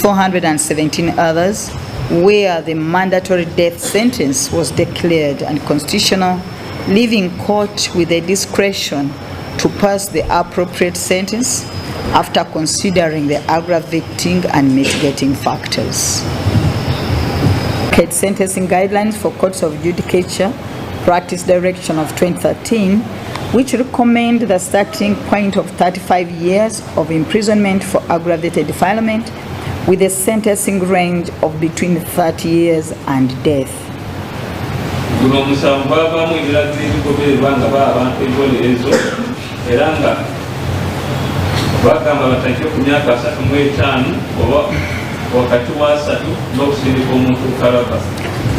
417 others where the mandatory death sentence was declared unconstitutional, leaving court with the discretion to pass the appropriate sentence after considering the aggravating and mitigating factors. Sentencing Guidelines for Courts of Judicature Practice Direction of 2013, which recommend the starting point of 35 years of imprisonment for aggravated defilement with a sentencing range of between 30 years and death. Guno omusango gwavaamu ebiragiro ebigobererwa nga bawa abantu ebibonerezo era nga bagamba batandikire ku myaka 35 oba wakati wa 30 n'okusindika omuntu ku kalaba.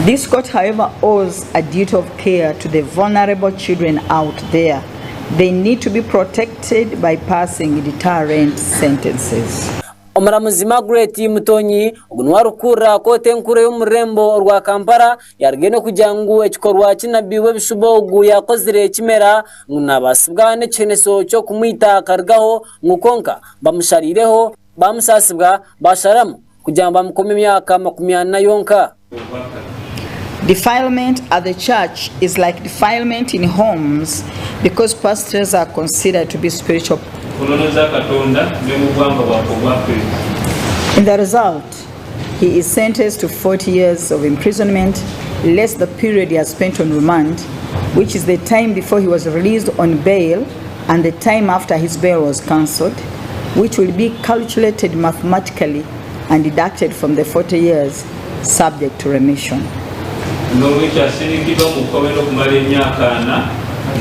This court, however, owes a duty of care to the vulnerable children out there. They need to be protected by passing deterrent sentences. Omuramuzi Margaret Mutonyi ogu niwe arikukurira kooti enkuru ey'omu rurembo orwa Kampala yarugayo n'okugira ngu ekikorwa ki nabbi w'ebishuba ogu yakozire kimera ngu nabaasibwa n'ekiheneso ky'okumwita akarugaho ngu kwonka bamushariireho bamusaasibwa basharamu kugira ngu bamukome emyaka 40 yonka. Defilement at the church is like defilement in homes because pastors are considered to be spiritual. Ku nono za Katonda ne mu bwamba bwaffe obwa Kristo. In the result, he is sentenced to 40 years of imprisonment less the period he has spent on remand, which is the time before he was released on bail and the time after his bail was cancelled, which will be calculated mathematically and deducted from the 40 years subject to remission. Noolwekyo asindikiddwa mu kkomera okumala emyaka ana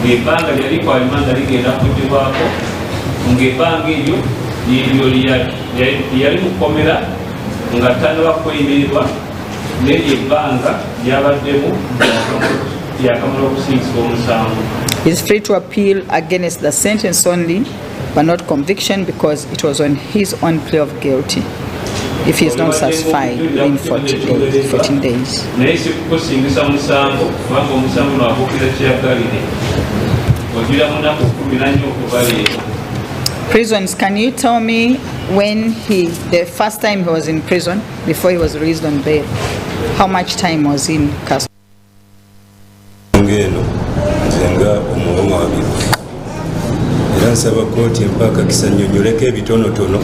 ng'ebbanga lyali ku alimanda ligenda kuggyibwako ng'ebbanga eryo lyeryo lyeyali mu kkomera nga tannaba kweyimirirwa n'eryo ebbanga lyabaddemu yakamala okusingisibwa omusango. He is free to appeal against the sentence only but not conviction because it was on his own plea of guilty if he is not satisfied within 40 days, 14 days. Naye si kukusingisa musango kubanga omusango guno wagukkiriza kyeyagalire ojulira mu nnaku 14 okuva leero. Prisons, can you tell me when he, the first time he was in prison, before he was released on bail, how much time was he in custody? Ensonga eno nze nga omuwawaabirwa era nsaba kkooti empe akakisa nnyonnyoleko ebitonotono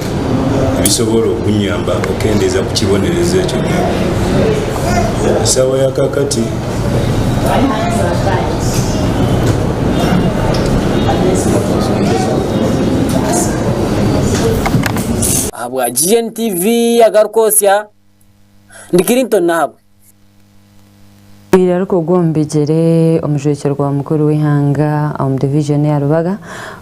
ebisobola okunnyamba okukendeeza ku kibonerezo ekyo. Essaawa ya kaakati Ahabwa GNTV agarikwotsya ndi Clinton Nahabwe. Omupiira arikugwa omu bigyere omujwekyerwa mukuru w'eihanga omu divijoni eya Rubaga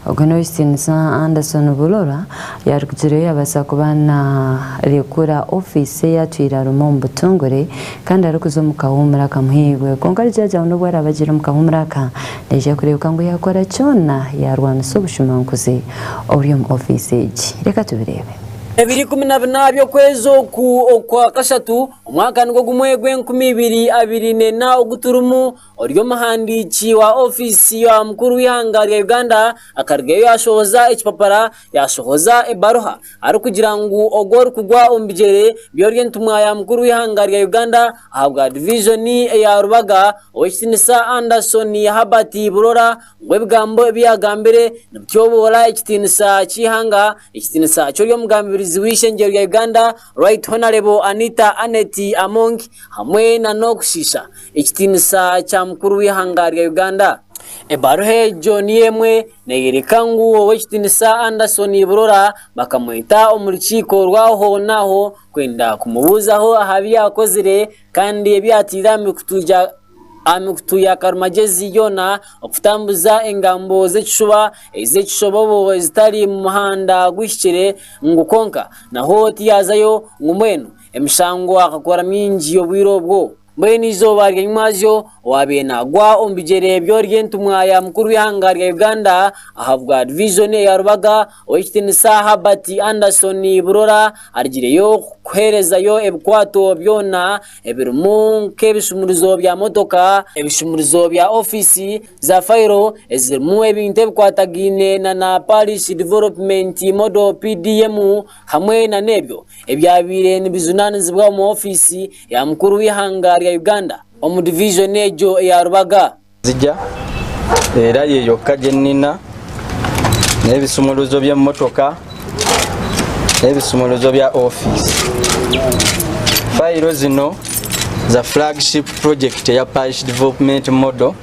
ogwo n'owekitiinisa Anderson Burora yarugireyo yabaasa kuba narekura ofiisi ei atwire arimu omu butongore kandi arikuza omu kahuumuro akamuhairwe kwonka arikugira ngu n'obu araabe agiire omu kahuumuro aka naija kureebeka ngu yaakora kyona yaarwanisa obushumankuzi oburi omu ofiisi egi. Reka tubireebe. Ebiro 14 by'okwezi oku okwa kashatu omwaka nigwo gumwe gw'enkumi ibiri abiri n'ena ogu turimu, ori omuhandiiki wa ofiisi ya mukuru w'eihanga rya Uganda akarugayo yashohoza ekipapara yashohoza ebaruha arikugira ngu ogwo orikugwa omu bigyere by'ori entumwa ya mukuru w'eihanga rya Uganda ahabwa divijoni eya Rubaga Ow'ekitinisa Anderson Herbert Burora ngu ebigambo ebi yagambire nibityoboora ekitiinisa ky'eihanga Ekitinisa ky'ori omugambirizi w'eishengyero rya Uganda Right Honarebo Anita Annet Among hamwe na n'okushiisha ekitinisa kya mukuru w'eihanga rya Uganda. Ebaruha egyo niyo emwe neyoreka ngu Owekitinisa Anderson Burora bakamweta omu rukiiko rw'aho n'aho kwenda kumubuuzaho aha bi yakozire kandi ebi yataire aha mikutu aha mikutu ya karimagyezi yoona okutambuza engambo z'ekishuba ez'ekishobobo ezitari mu muhanda guhikire ngu kwonka naho tiyaazayo ngu mbwenu emishango akakora mingi obwire obwo. Mbwenu eizooba rya nyimwazyo owaabaire naagwa omu bigyere by'ori entumwa ya mukuru w'eihanga rya Uganda ahabwa divijoni eya Rubaga, Ow'ekitiinisa Herbert Anderson Burora arugireyo kuheerezayo ebikwato byona ebirimu nk'ebishumurizo bya motoka, ebishumurizo bya ofiisi, za fayiro ezirimu ebintu ebikwatagaine na na Parish Development Model, PDM, hamwe na n'ebyo ebyabaire nibijunaanizibwa omu ofiisi ya mukuru w'eihanga rya Uganda omu divijoni egyo eya Rubaga. Nzija era ye yokka gye nnina n'ebisumuluzo by'emmotoka n'ebisumuluzo bya ofiisi. Fayiro zino za flagship project eya Parish Development Model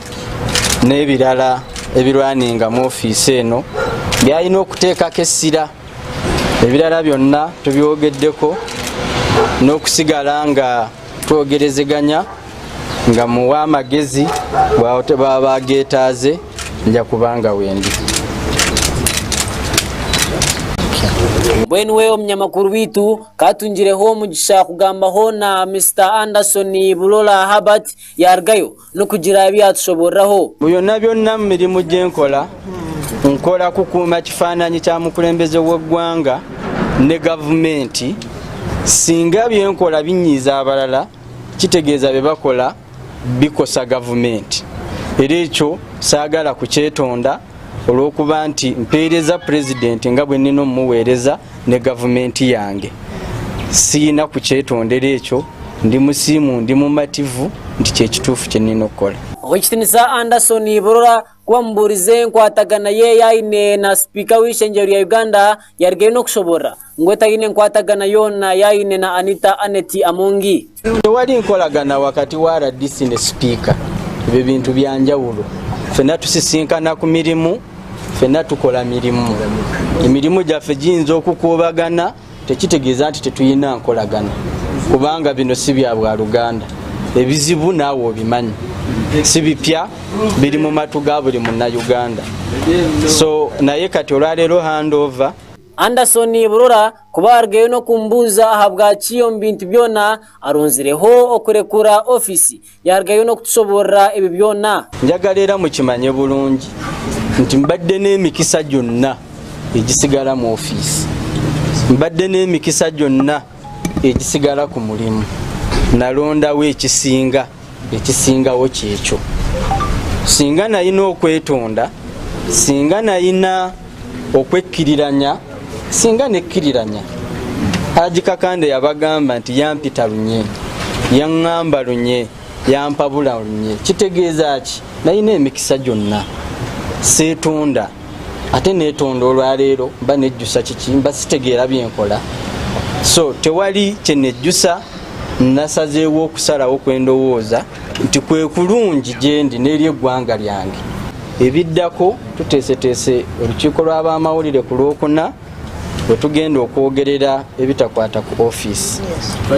n'ebirala ebirwaninga mu ofiisi eno byalina okuteekako essira. Ebirala byonna tubyogeddeko n'okusigala nga twogerezeganya nga muwa amagezi bwaba ageetaaze nja kubanga wendi. Mbwenu we omunyamakuru waitu katungireho omugisha kugambaho na Mister Anderson Bulola Herbert yarugayo n'okugira ebi yatushoboreraho. Mu byonna byonna mu mirimu gye nkola, nkola kukuuma kifaananyi kya mukulembeze w'eggwanga ne gavumenti. Singa bye nkola binyiiza abalala, kitegeeza bye bakola bikosa gavumenti era ekyo saagala kukyetonda olw'okuba nti mpeereza pulezidenti nga bwe nnina omumuweereza ne gavumenti yange. Siyina kukyetondera ekyo, ndi musiimu, ndi mumativu nti kye kituufu kye nnina okukola. Owekitinisa Anderson Burora ku bamubuurize enkwatagana ye ei aine na sipiika w'eishengyero rya Uganda yarugayo n'okushoborora ngu etaine enkwatagana yoona ei aine na Anita Annet Amongi. Tewali nkolagana wakati wa rdc ne sipiika, ebyo bintu byanjawulo. Ffenna tusisinkana ku mirimu, ffenna tukola mirimu. Emirimu gyaffe giyinza okukuubagana tekitegeeza nti tetulina nkolagana kubanga bino si bya bwaluganda. Ebizibu naawe obimanyi si bipya, biri mu matu ga buli munnayuganda. So naye kati olwaleero handover. Anderson Burora kuba arugayo n'okumbuuza ahabwaki omu bintu byona aronzireho okurekura ofiisi yarugayo n'okutushoborora ebi byona. Njagala era mukimanye bulungi nti mbadde n'emikisa gyonna egisigala mu ofiisi, mbadde n'emikisa gyonna egisigala ku mulimu, nalondawo ekisinga, ekisingawo kyekyo. Singa nalina okwetonda, singa nalina okwekkiriranya, singa nekkiriranya. Haji Kakande yabagamba nti yampita lunye, yaŋŋamba lunye, yampabula lunye. Kitegeeza ki? Nalina emikisa gyonna, seetonda ate neetonda olwaleero mba nejjusa kiki? Mba sitegeera byenkola, so tewali kye nejjusa. Nasazeewo okusalawo kwe ndowooza nti kwe kulungi gyendi n'eri eggwanga lyange. Ebiddako tuteeseteese olukiiko lw'abamawulire ku Lwokuna we tugenda okwogerera ebitakwata ku ofiisi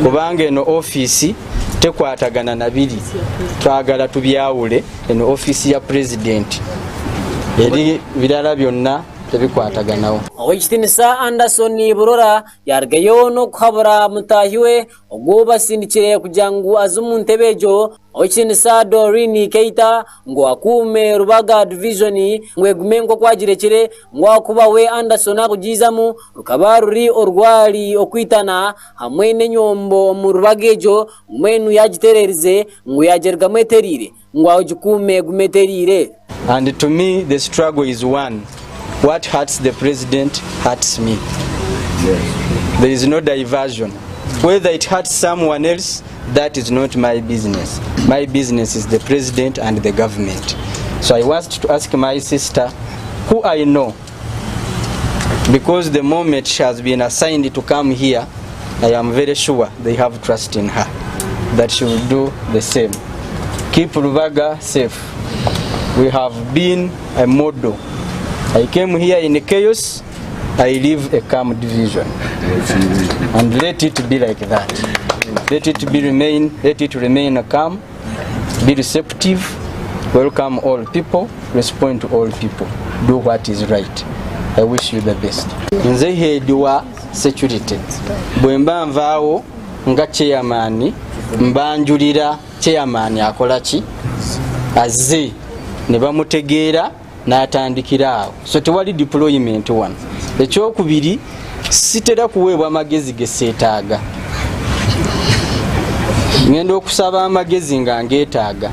kubanga eno ofiisi tekwatagana na biri, twagala tubyawule. Eno ofiisi ya pulezidenti, eri birala byonna tebikwataganawo. Owekitinisa Anderson Burora yarugayo n'okuhabura mutaahi we ogu basindikire kugira ngu aze omu ntebe egyo, Owekitinisa Doreen Keita ngu akuume Rubaga Divijoni ngu egume nk'oku agirekire ngu ahakuba we Anderson akugiizamu rukaba ruri orwari okwitana hamwe n'enyombo omu Rubaga egyo mbwenu yagitereerize ngu yagirugamu eteriire ngu agikuume egume eteriire. And to me the struggle is one, what hurts the president hurts me. There is no diversion. Whether it hurts someone else, that is not my business. My business is the president and the government. So I want to ask my sister, who I know, because the moment she has been assigned to come here, I am very sure they have trust in her, that she will do the same. Keep Rubaga safe. We have been a model. I came here in chaos, I leave a calm division. And let it be like that. Let it be remain, let it remain calm, be receptive, welcome all people, respond to all people, do what is right. I wish you the best. Nze head wa security. Bwe mba nvaawo nga chairman, mbanjulira chairman akola ki? Azze ne bamutegeera n'atandikira awo. So tewali deployment wano. Ekyokubiri, sitera kuweebwa magezi ge seetaaga. Ngenda okusaba amagezi nga ngetaaga,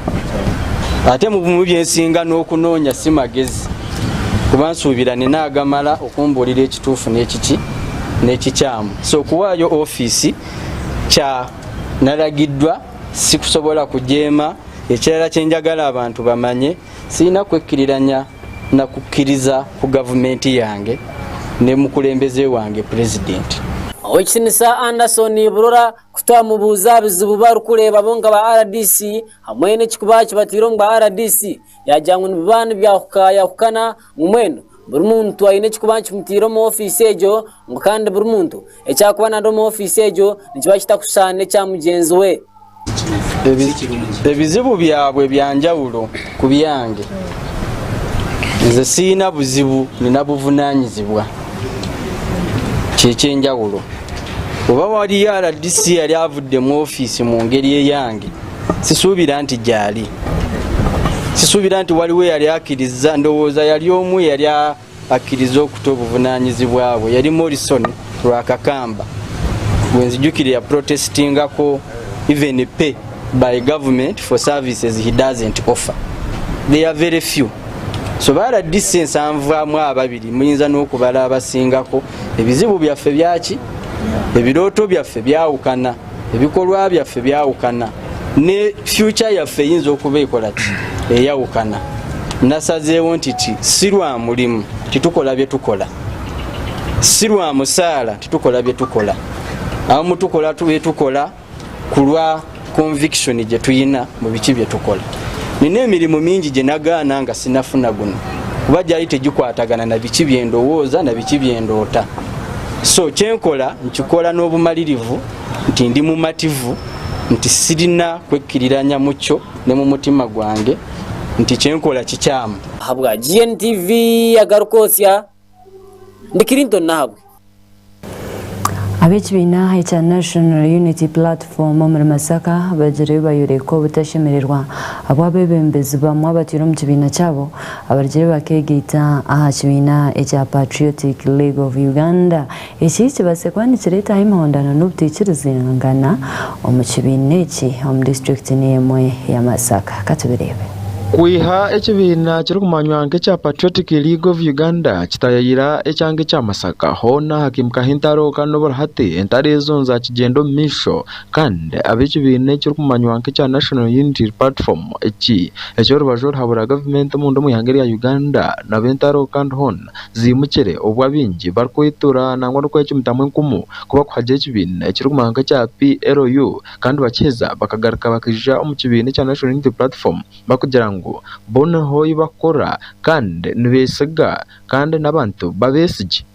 ate mu bimu byensinga n'okunoonya si magezi, kuba nsuubira nina agamala okumbuulira ekituufu n'ekiki n'ekikyamu. So okuwaayo ofiisi kya nalagiddwa, sikusobola kujeema. Ekirala kyenjagala abantu bamanye, sirina kwekkiriranya na kukkiriza ku gavumenti yange ne mukulembeze wange Pulezidenti. Owekitinisa Anderson Burora ku twamubuuza aha bizibu barikureeba bo nka ba rdc hamwe n'ekikuba kibatwire omu bwa rdc yaagira ngu nibiba nibyahukayahukana ngu mbwenu buri muntu aine ekikuba nikimutiira omu ofiisi egyo ngu kandi buri muntu eki arikuba nari omu ofiisi egyo nikiba kitakushushana n'ekya mugyenzi we. Ebizibu byabwe byanjawulo ku byange. Nze siina buzibu, nina buvunanyizibwa. Kyekyenjawulo. Oba waliyo rdc yali avudde mu ofiisi mu ngeri eyange, sisuubira nti gyali. Sisuubira nti waliwo eyali akirizza, ndowooza yali omu eyali akkiriza okuta obuvunanyizibwa bwe yali Morrison Rwakakamba gwenzijukire ya protestingako even pay by government for services he doesn't offer. They are very few. So ba RDC nsanvwamu ababiri muyinza n'okubala abasingako. Ebizibu byaffe byaki? Ebirooto byaffe byawukana, ebikolwa byaffe byawukana, ne future yaffe eyinza okuba ekola ki? Eyawukana. Nasazeewo nti ti si lwa mulimu titukola bye tukola, si lwa musaala titukola bye tukola, abamu tukola bye tukola ku lwa conviction gye tuyina mu biki bye tukola. Nina emirimu mingi gye nagaana nga sinafuna guno kuba gyali tegikwatagana na biki bye ndowooza na biki bye ndoota. So kyenkola nkikola n'obumalirivu nti ndi mumativu nti sirina kwekkiriranya mu kyo ne mu mutima gwange nti kyenkola kikyamu. Ahabwa GNTV agarikwotsya, ndi Clinton Nahabwe. Ab'ekibiina ekya National Unity Platform omuri Masaka bagire bayoreka obutashemererwa ahabw'abeebembezi bamwe abatwire omu kibiina kyabo abarugire bakeegaita aha kibiina ekya Patriotic League of Uganda. Eki kibaase kuba nikireetaho emihondano n'obutaikirizingana omu kibiina eki omu disiturikiti niyo emwe eya Masaka. Katubireebe. Kwiha ekibiina kirikumanywa nk'ekya Patriotic League of Uganda kitayayira ekyanga ekya Masaka, hoona hakaimukaho entaro kandi n'oburi hati entaro ezo nizakigyenda omu maisho kandi ab'ekibiina ekirikumanywa nk'ekya National Unity Platform eki eky'orubaju oruhabura gavumenti omunda omu ihanga erya Uganda nabo entaro kandi hoona ziimukire obu abaingi barikwetura nangwa n'okwecumitamu enkumu ku barikuhagira ekibiina ekirikumanywa nk'ekya PLU. Kandi bakiheza bakagaruka bakaija omu kibiina ekya National Unity Platform barikugira ngu bo niho ei barikukora kandi nibeesiga kandi n'abantu babeesigye.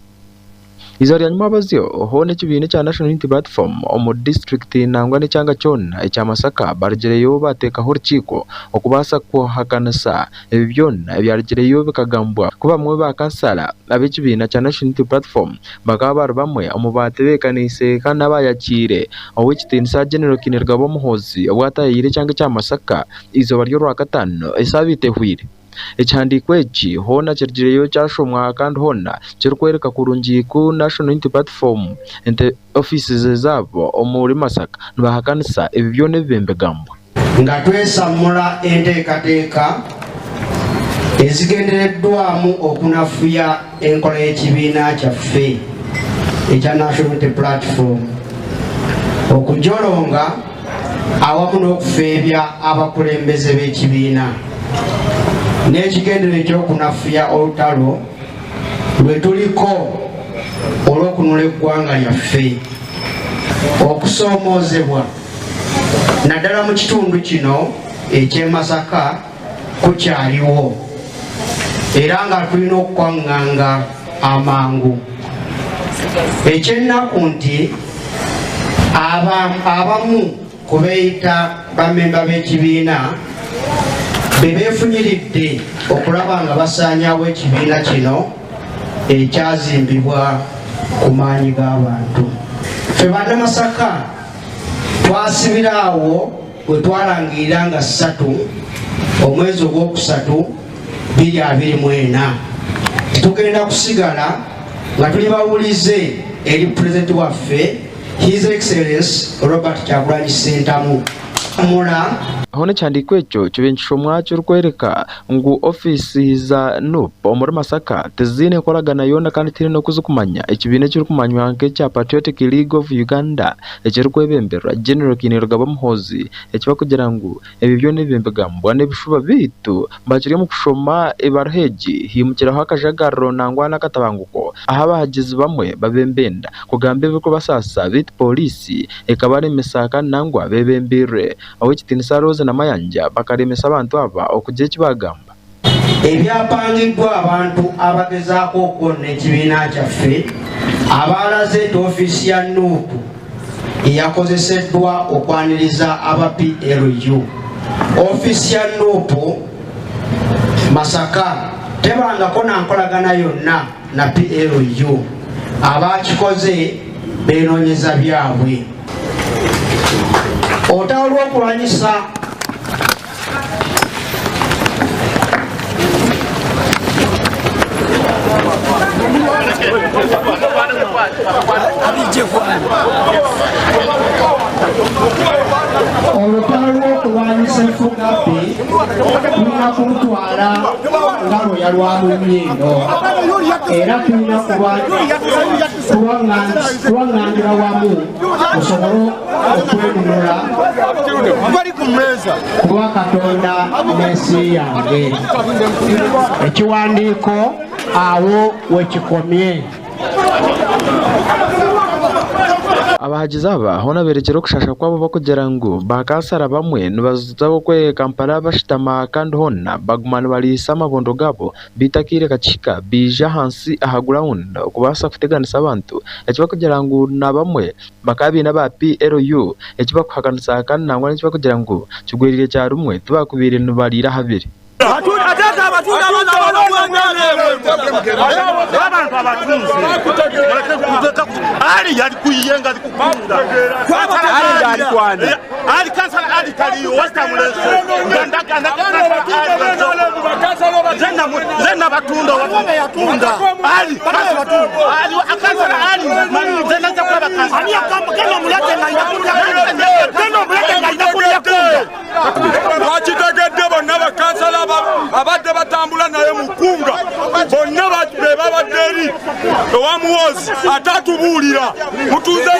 Eizooba rya nyimwabazyo hoona ekibiina ekya National Unity Platform omu disiturikiti nangwa n'ekyanga kyona ekya Masaka barugireyo baateekaho orukiiko okubaasa kuhakanisa ebi byona ebyarugireyo bikagambwa ku bamwe ba kansara ab'ekibiina kya National Unity Platform Bakaba bari bamwe omu baatebeekaniise kandi abaayakiire Ow'ekitiinisa General Kainerugaba Muhoozi obu ataayaire ekyanga ekya Masaka eizooba ry'Orwakataano esaabiiti ehweire. Ekihandiiko eki hoona kirugireyo kyashomwa kandi hoona kirikworeka kurungi ku National Unity Platform ofiisi zaabo omuri Masaka nibahakanisa ebi byona ebibaire nibigambwa. Nga twesammula enteekateeka ezigendereddwamu okunafuya enkola y'ekibiina kyaffe ekya National Unity Platform, okujolonga awamu n'okufeebya abakulembeze b'ekibiina n'ekigendererwa eky'okunafuya olutalo lwe tuliko olw'okunula eggwanga lyaffe. Okusoomoozebwa naddala mu kitundu kino eky'e Masaka kukyaliwo era nga tulina okukwaŋŋanga amangu. Eky'ennaku nti abamu ku beeyita bammemba b'ekibiina be beefunyiridde okulaba nga basaanyaawo ekibiina kino ekyazimbibwa ku maanyi g'abantu. Ffe Bannamasaka twasibira awo bwe twalangirira nga ssatu omwezi ogwokusatu 2024 titugenda kusigala nga tuli bawulize eri pulezidenti waffe. His Excellence Robert Kyagulanyi Ssentamu Mura. Hoona ekihandiiko ekyo kibaire nikishomwa kirikworeka ngu ofiisi za Nup omuri Masaka tiziine nkoragana yoona kandi tihaine n'oku zirikumanya ekibiina ekirikumanywa nk'ekya Patriotic League of Uganda ekirikwebemberwa General Kainerugaba Muhoozi eki barikugira ngu Ebyo byona ebi nibigambwa n'ebishuba beitu bakiri omu kushoma ebaruha egi haimukiraho akajagararo nangwa n'akatabanguko ahu abahagizi bamwe babembenda kugamba ebirikubasaasa beitu pooriisi ekabaremesa kandi nangwa bebembeirwe Ow'ekitiinisa Rose Namayanja bakaremesa abantu aba okugira eki baagamba. Ebyapangiddwa abantu abagezaako okwonna ekibiina kyaffe abaalaze nti ofiisi ya Nup eyakozeseddwa okwaniriza aba PLU. Ofiisi ya Nup Masaka tebangako na nkolagana yonna na PLU. Abaakikoze beenoonyeza byabwe. Olutalo lw'okulwanyisa Olutalo lw'okulwanyisa effugabbi tulina kulutwala nga lwoya lwa mu nnyindo era tulina kuwaŋŋangira wamu tusobole okwenunula Ku lwa Katonda n'ensi yange. Ekiwandiiko awo we kikomye. Abahagizi aba hoona beerekire okushasha kwabo barikugira ngu baakansara bamwe nibaza okwe Kampala bashutama kandi hoona baguma nibariisa amabondo gaabo beitu akaire kakihika baija ahansi aha gurawundi kubaasa kuteganisa abantu eki barikugira ngu na bamwe Bakaba baine aba PLU eki bakuhakanisa kandi nangwa n'eki bakugira ngu kigwereire kya rumwe tibakubaire nibariira habiri. Twakitegedde bonna bakansala abadde batambula naye mukunga bonna be babadde eri ewa Muhoozi ate atubuulira mutuuze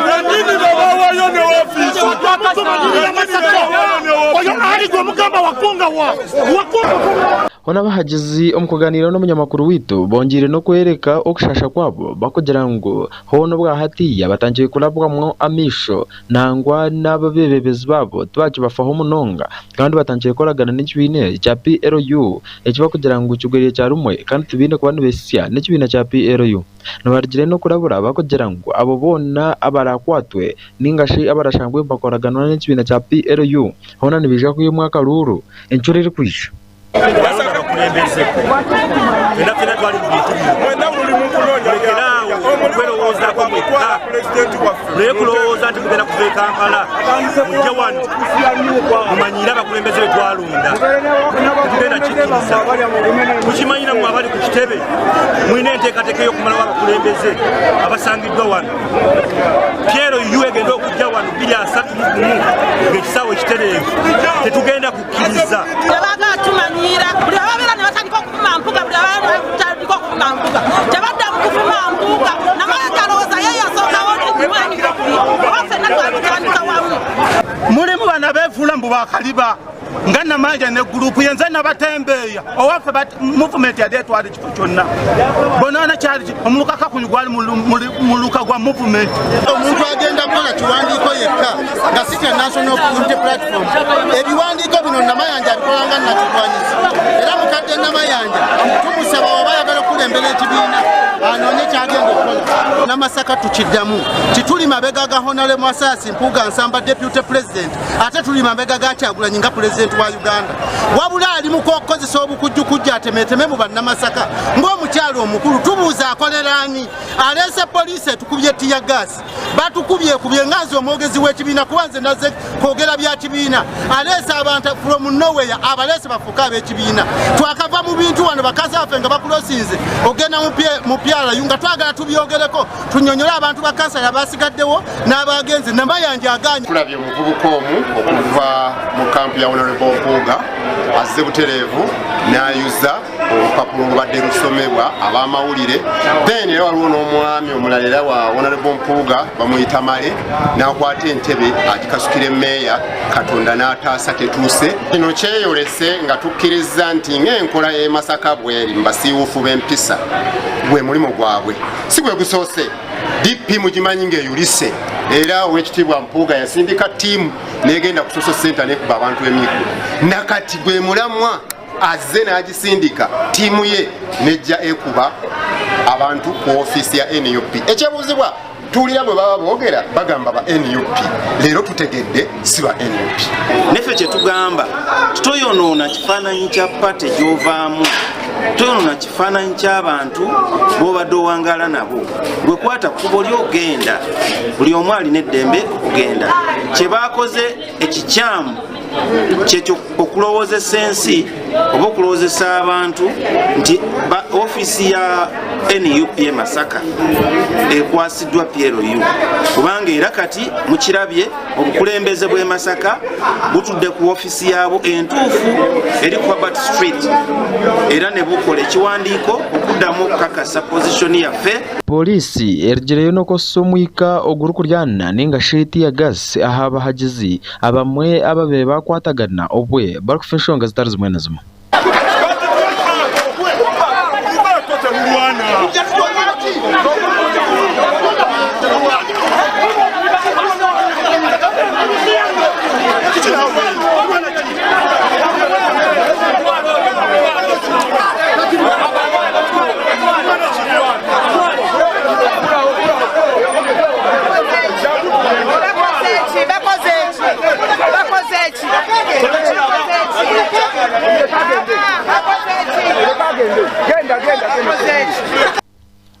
benyini bebawayo ne ofiisi oyo ali gwe mugamba wakunga wa Hoona abahagizi omu kuganiira n'omunyamakuru waitu bongyeire n'okworeka okushasha kwabo barikugira ngu hoona obwa hatiiya batandikire kurabwamu amaisho nangwa n'abeebembezi baabo tibakibafaho munonga kandi batandikire kukoragana n'ekibiina ekya PLU eki barikugira ngu kigwire kya rumwe kandi tibaine kuba nibeesya n'ekibiina kya PLU. Nibarugire n'okurabura barikugira ngu abo boona abarakwatwe ninga shi abarashangwe nibakoragana n'ekibiina kya PLU hoona nibaija kwimwa akaruuru encuro erikwija. Abakulembeze fena fena twali mu bintu bino, mulekere awo okwerowoozaako mwekka, muleke kulowooza nti mugenda kuva e Kampala mujje wano mumanyiire abakulembeze be twalonda. Tetugenda kikkiriza. Mukimanyi nammwe abali ku kitebe mulina enteekateeka ey'okumalawo abakulembeze abasangiddwa wano. PLU egenda okujja wano 2031 ng'ekisaawe kitereevu, tetugenda kukkiriza. Tebagala tumanyiira buli ababeera ne batandika okuvuma mpuga buli ababeera ne batandika okuvuma mpuga tebaddamu kuvuma mpuga namala galowooza ye yasookawo oba ffenna twabitandika wamu. Mulimu bano abeefuula mbu bakaliba nga Namanja ne gurupu ye nze nabatembeeya owaffe muvumenti yali etwala ekifo kyonna bonaana kyali omuluka kakunyu gwali muluka gwa muvumenti. Omuntu agenda kukola kiwandiiko yekka nga si kya National Unity Platform. Ebiwandiiko bino Namayanja abikola nga nakigwanyizi era mukadde Namayanja tumusaba waba ayagala okukulembera ekibiina anoonye kyagenda okukola. Namasaka tukiddamu tituli mabega ga Honorable Mathias Mpuuga Nsamba Deputy President ate tuli mabega ga Kyagulanyi nga Pulezidenti wa Uganda wabula ali mu kukozesa obukujjukujju atemeeteme mu bannamasaka ng'omukyala omukulu tubuuza akolera ani aleese poliisi etukubye tiya gaasi batukubye ekubye nga nze omwogezi w'ekibiina kuba nze naze kwogera bya kibiina aleese abantu from nowhere abaleese bafuuke ab'ekibiina twakava mu bintu wano bakazi baffe nga bakulosinze ogenda mu PRU nga twagala tubyogereko tunyonyole abantu ba kansala abasigaddewo n'abagenze. Namayanja aganye. Tulabye omuvubuka omu okuva mu kampu ya Honorable Mpuuga azze butereevu n'ayuza olupapula olubadde lusomebwa ab'amawulire, then era waliwo n'omwami omulala era wa Honorable Mpuuga bamuyita Male, n'akwata entebe agikasukire meeya, Katonda n'ataasa tetuuse. Kino kyeyolese nga tukkirizza nti ng'enkola y'e Masaka bweri mu basiiwuufu b'empisa, gwe mulimu gwabwe, si gwe gusoose. DP mugimanyi ng'eyulise, era Owekitiibwa Mpuuga yasindika ttiimu n'egenda ku Social Center n'ekuba abantu emiggo, nakati gwe mulamwa azze n'agisindika ttiimu ye nejja ekuba abantu ku ofiisi ya NUP. Ekyebuuzibwa, tuwulira bwe baba boogera bagamba ba NUP, leero tutegedde si ba NUP. Neffe kyetugamba toyonoona kifaananyi kya pate gy'ovaamu, toyonoona kifaananyi ky'abantu b'obadde owangaala nabo. Gwe kwata kkubo lyo genda, buli omu alina eddembe okugenda. Kye baakoze ekikyamu kyekyo okulowoozesa ensi oba okulowoozesa abantu nti ofiisi ya NUP e Masaka ekwasiddwa PLU, kubanga era kati mukirabye obukulembeze bw'e Masaka butudde ku ofiisi yaabwo entuufu eri ku Herbert Street, era ne bukola ekiwandiiko okuddamu okukakasa pozishoni yaffe. Pooriisi erugireyo n'okukozesa omwika ogurikuryana ninga shi tear gas aha bahagizi abamwe ababaire bakwatagana obwe barikufa enshonga zitari zimwe na zimwe.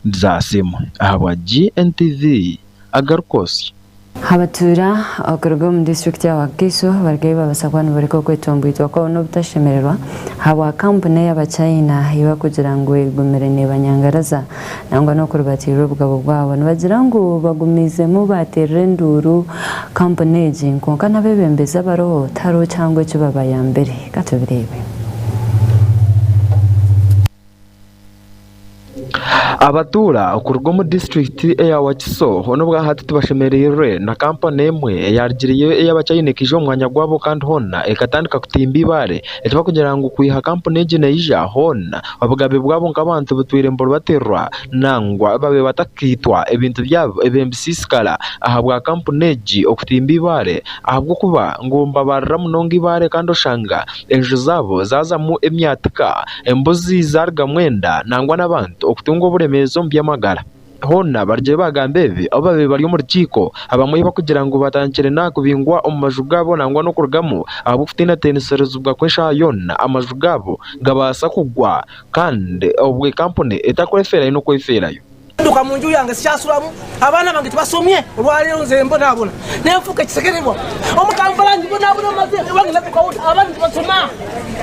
Nzaasiimwe ahabwa GNTV agarikwotsya. Abatuura okuruga omu disiturikiti ya Wakiso barigayo babaasa kuba niboreka okwetomboitwa kwabo n'obutashemererwa ahabwa kampuni ey'abachina ei barikugira ngu egumire nebanyangaraza nangwa n'okuribatiirira obugabo bwabo. Nibagira ngu bagumiizemu baateerera enduuru kampuni egi kwonka n'abeebembezi abariho tihariho kihango eki babayambire. Ka tubireebe. Abatuura okuruga omu disiturikiti eya Wakiso hoona obwahati tibashemereirwe na kampani emwe eyarugireyo ey'abachina ekaija omu mwanya gwabo kandi hoona ekatandika kutimba eibaare. Eki barikugira ngu kwiha kampani egi neija hoona obugabe bwabo nk'abantu butwire niburibatirwa nangwa babaire batakaitwa ebintu byabo ebibaire nibisiisikara ahabwa kampani egi okutimba eibaare ahabw'okuba ngu nibabarira munonga eibaare kandi oshanga enju zaabo zaazamu emyatika, embuzi zaarugamu enda nangwa n'abantu okutunga oburemeezi omu by'amagara. Hoona barugire baagamba ebi obu baabaire bari omu rukiiko, abamwe barikugira ngu batandikire n'ahakubingwa omu maju gaabo nangwa n'okurugamu ahabw'okutiinatiinisirizibwa kw'eshaaha yoona amaju gaabo gabaasa kugwa kandi obwo kampuni etarikwefeerayo n'okwefeerayo. Nduka mu nju yange sikyasuramu, abaana bange tibasomye, olwaleero nze mbonabona nenfuuka ekisekererwa. Omu Kampala ndibonabona maze ewange nadukawo abaana tibasoma,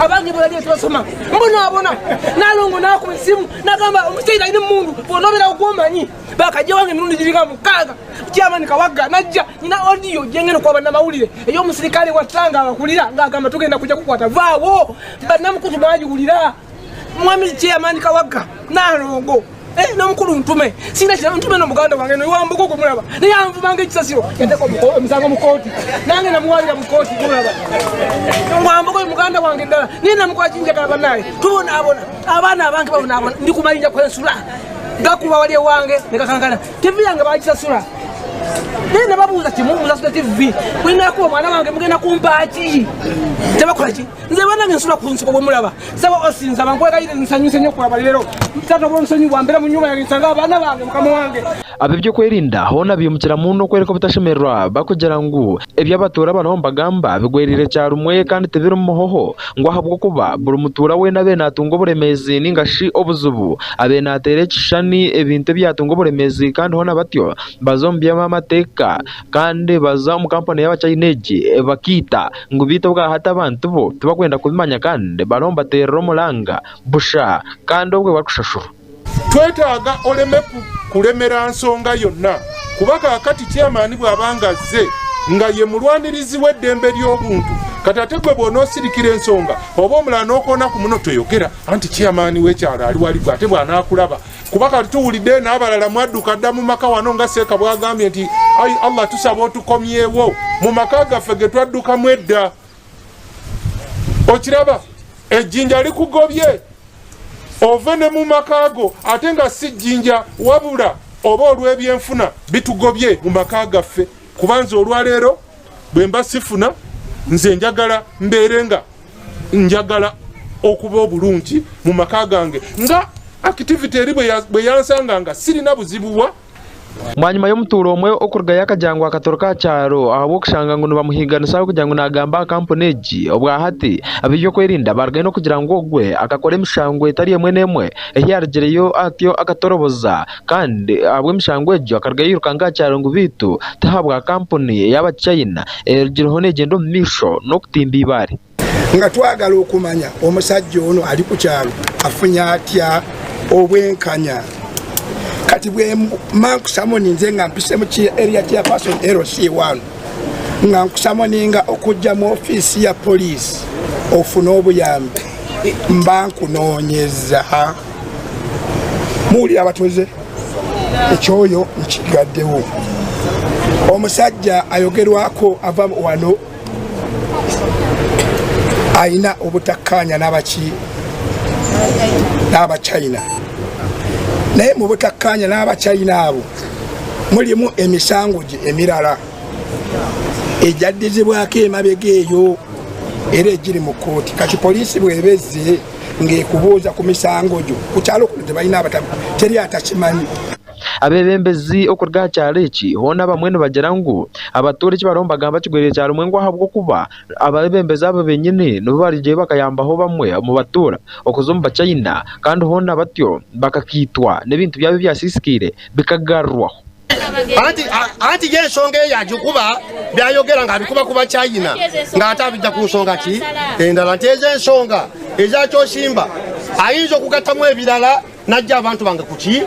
abange baliyo tibasoma, mbonabona. Nalongo nakuba esimu nagamba omusaija alina emundu bwonoberawo gwomanyi. Bakajja ewange emirundi giri nga mukaaga, chairman Kawagga najja nina audio gyengenda okuwa bannamawulire ey'omusirikale wa Tanga abakulira ng'agamba tugenda kujja kukwata vaawo. Bannamukutu mwagiwulira. Mwami chairman Kawagga Nalongo eh, n'omukulu Ntume sina kira Ntume no muganda wange no wambuko kumulaba naye anvuma ng'ekisasiro yateka omusango mu kooti nange namuwalira mu kooti kumulaba wambuko muganda wange ddala naye namukola kinjagala banaye tubonaabona abaana abange babonaabona ndi kumayinja kwensula gakuba wali ewange negakankana tivi yange bagisasula naye nababuuza kimu musasula tivi bwenakuba omwana wange mugenda kumpaaki tebakola ki nze banange nsula ku nsiko bwemulaba saba osinza bankwegayire nsanyuse nnyo kulaba leero taata bwonsonyi wambera mu nyumba yange nsanga abaana bange mukama wange. Ab'eby'okwerinda hoona baimukira muno kworeka obutashemererwa barikugira ngu ebi abatuura bariho nibagamba bigwereire kyarumwe kandi tibirimu muhoho ngu ahabw'okuba buri mutuura weena abaire naatunga oburemeezi ninga shi obuzibu abaire naateera ekishushani ebintu ebi yaatunga oburemeezi kandi hoona batyo baza omu by'amateeka kandi baza omu kampani y'abachina egi bakaita ngu beitu obwahati abantu bo tibakwenda kubimanya kandi bariho nibateerera omuranga busha kandi obwo barikushashurwa. Twetaaga oleme kulemera nsonga yonna kuba kaakati chairman bw'aba nga azze nga ye mulwanirizi w'eddembe ly'obuntu, kati ate gwe bw'onoosirikira ensonga oba omulala n'okoona ku muno toyogera anti chairman w'ekyalo ali wali gwe ate bw'anaakulaba kuba kati tuwulidde n'abalala mwadduka dda mu maka wano nga seeka bw'agambye nti ayi Allah tusaba otukomyewo mu maka gaffe ge twaddukamu edda. Okiraba ejjinja likugobye ove ne mu maka go ate nga si jjinja wabula oba olw'ebyenfuna bitugobye mu maka gaffe kuba nze olwaleero bwe mba sifuna nze njagala mbeere nga njagala okuba obulungi mu maka gange nga activity eri bwe yansanga nga sirina buzibu wa Bwanyima y'omutuura omwe okurugayo akagira ngu akatoroka aha kyaro ahabw'okushanga ngu nibamuhiiganisa ahabw'okugira ngu naagamba aha kampuni egi, obwahati ab'eby'okwerinda baarugayo n'okugira ngu ogwe akakora emishango etari emwe n'emwe ei yaarugireyo atyo akatoroboza kandi ahabw'emishango egyo akarugayo yairukanga aha kyaro ngu beitu ti ahabwa kampuni ey'Abachina erugireho neegyenda omu maisho n'okutimba eibaare. Nga twagala okumanya omusajja ono ali ku kyalo afunye atya obwenkanya. Kati bwemba nkusamoninze nga mpise mu area chairperson LC1 nga nkusamoninga okujja mu ofiisi ya poliisi ofune obuyambi mba nkunoonyeza. Muwulira abatuuze? Ekyoyo nkigaddewo. Omusajja ayogerwako ava wano alina obutakkaanya n'abaki n'abachina naye mu butakkaanya n'abachina abo mulimu emisango gye emirala egyaddizibwako emabega eyo era egiri mu kkooti kati poliisi bw'eba ezze ng'ekubuuza ku misango gyo ku kyalo kuno tebalina teri atakimanyi. Abeebembezi okuruga aha kyaro eki hoona abamwe nibagira ngu abatuura eki bariho nibagamba kigwire kyarumwe ngu ahabw'okuba abeebembezi abo benyini nibo barugire bakayambaho bamwe omu batuura okuza omu bachina kandi hoona batyo bakakaitwa n'ebintu byabo ebyasiisikaire bikagarurwaho. Anti anti ye ensonga eyo agikuba byayogera nga abikuba ku bachina nga ate abijja ku nsonga ki endala nti ezo ensonga eza kyosimba ayinza okugattamu ebirala najja abantu bange kuki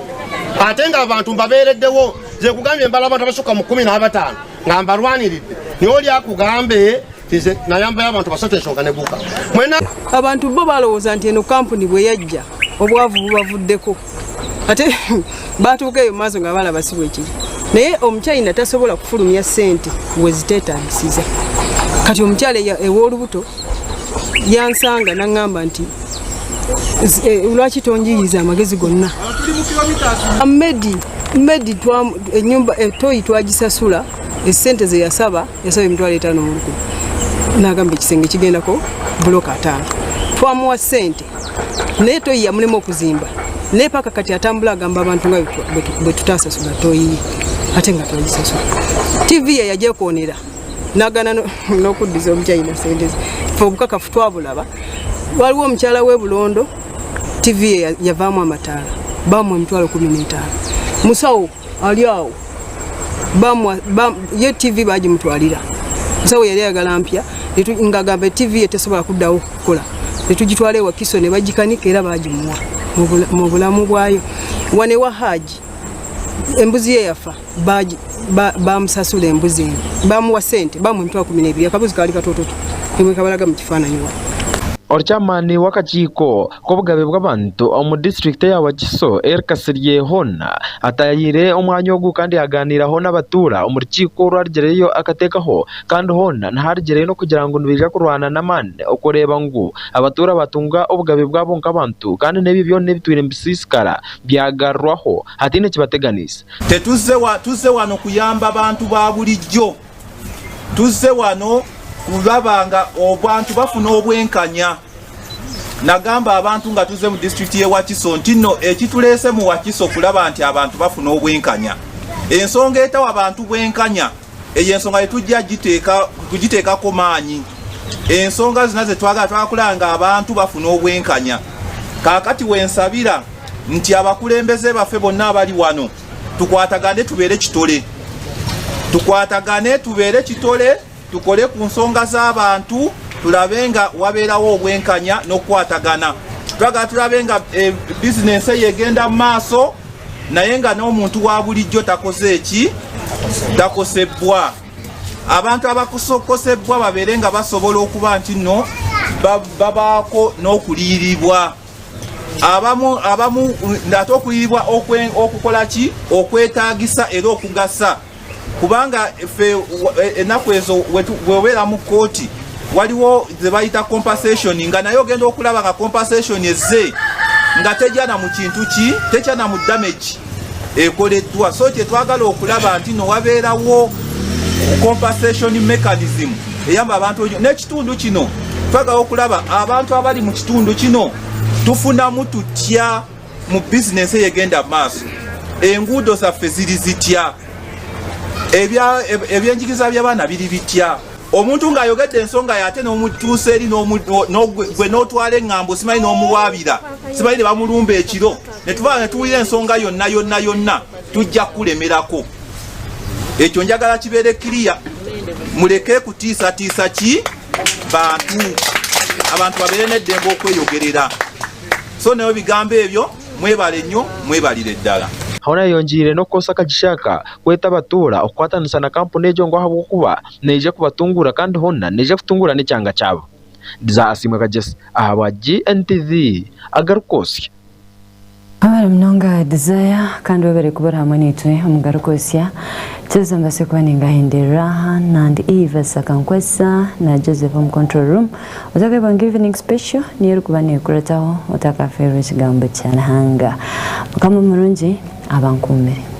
ate nga abantu mbabeereddewo nze nkugambye mbala abantu abasukka mu kumi n'abataano nga mbalwaniridde naye oli akugambe nze nayambayo abantu basatu ensonga neguka mwena abantu bo balowooza nti eno kampuni bwe yajja obwavu bubavuddeko ate batuuka eyo maaso nga balaba si bwekiri naye omuchina tasobola kufulumya sente weziteetagisiza kati omukyala ew'olubuto yansanga naŋŋamba nti eh, lwaki tonjiyiza amagezi gonna medi medi enyumba etoyi eh, twagisasula esente zeyasaba yasaba emitwalo etaano mu lukumi nagamba ekisenge kigendako buloka ataano twamuwa sente naye toyi yamulema okuzimba naye paka kati atambula agamba abantu nga bwe tutasasula toyi ye ate nga twagisasula tv ye yajekonera nagana nokuddiza omuchina sente ze fe obukakafu twabulaba waliwo omukyala we bulondo tv ye yavaamu amataala bamuwa emitwalo 15 musawo ali awo ye tv bagimutwalira musawo yali ayagala mpya ngagamba tv ye tesobola kuddawo kukola netugitwala ewakiso ne bagikanika era bagimuwa mu bulamu bwayo wane wa haji embuzi ye yafa bamusasula embuzi eno bamuwa sente bamuwa emitwalo 12 akabuzi kaali katototo emwekabalaga mu kifaananyi wa Orukyamaani w'akakiiko k'obugabe bw'abantu omu disiturikiti eya Wakiso, Eli Kasirye hoona ataahiire omwanya ogu kandi yaaganiiraho n'abatuura omu rukiiko orwarugireyo akateekaho kandi hoona niharugireyo n'okugira ngu nibaija kurwana n'amaani okureeba ngu abatuura baatunga obugabe bwabo nk'abantu kandi n'ebyo byona ebitwire nibisiisikara byagarurwaho hataine kibateganiise. Tetuzze wa, tuzze wano kuyamba bantu ba bulijjo. Tuzze wano kulaba nga abantu bafuna obwenkanya. Nagamba abantu nga tuzze mu disitulikiti y'e Wakiso nti nno ekituleese mu Wakiso kulaba nti abantu bafuna obwenkanya. Ensonga etawa bantu bwenkanya eyo ensonga tetujja kugiteekako maanyi. Ensonga zina ze twagala, twagala kulaba nga abantu bafuna obwenkanya. Kaakati wensabira nti abakulembeze baffe bonna abali wano tukwatagane tubeere kitole, tukwatagane tubeere kitole, tukole ku nsonga z'abantu, tulabe nga wabeerawo obwenkanya n'okukwatagana. Twagala tulabe nga eh, bizinensi eyo egenda mu maaso naye nga n'omuntu wa bulijjo takoze eki takosebbwa. Abantu abakosebbwa babeere nga basobola okuba nti nno babaako n'okuliyiribwa abamu abamu ate okuliyiribwa okukola ki okwetaagisa era okugasa kubanga ffe ennaku ezo bweobeera mu kkooti waliwo ze bayita compensation nga naye ogenda okulaba nga compensation ezze nga tejana mu kintu ki tekyana mu damage ekoleddwa so kyetwagala okulaba nti no wabeerawo compensation mechanism eyamba abantu n'ekitundu kino twagala okulaba abantu abali mu kitundu kino tufunamu tutya mu bizinensi eyo egenda maaso enguudo zaffe ziri zitya ebyenjigiriza by'abaana biri bitya omuntu ng'ayogedde ensonga ye ate n'omutuusa eri gwe n'otwala eŋŋambo simanyi n'omuwaabira simanyi ne bamulumba ekiro ne tuba ne tuwulira ensonga yonna yonna yonna tujja kukulemerako ekyo njagala kibeere kiriya muleke kutiisatiisa ki bantu abantu babeere n'eddembe okweyogerera so naye ebigambo ebyo mwebale nnyo mwebalire ddala. Hoona ayongyeire n'okukozesa akagisha aka kweta abatuura okukwatanisa na kampuni egyo ngu ahabw'okuba neija kubatunguura kandi hoona neija kutunguura n'ekyanga kyabo. Desire Asiimwe Kagyesi ahabwa GNTV agarikwotsya. Webare munonga Desire kandi webare kuba ori hamwe naitwe omu Garikwotsya. Kiriza mbaase kuba ningahenderera aha nandi Eve Sakankwasa na Joseph omu control room. Otakeebwa ngu Evening Special niyo erikuba nekurataho otakafeerwa ekigambo kya Ruhanga. Mukama omurungi abankuumire.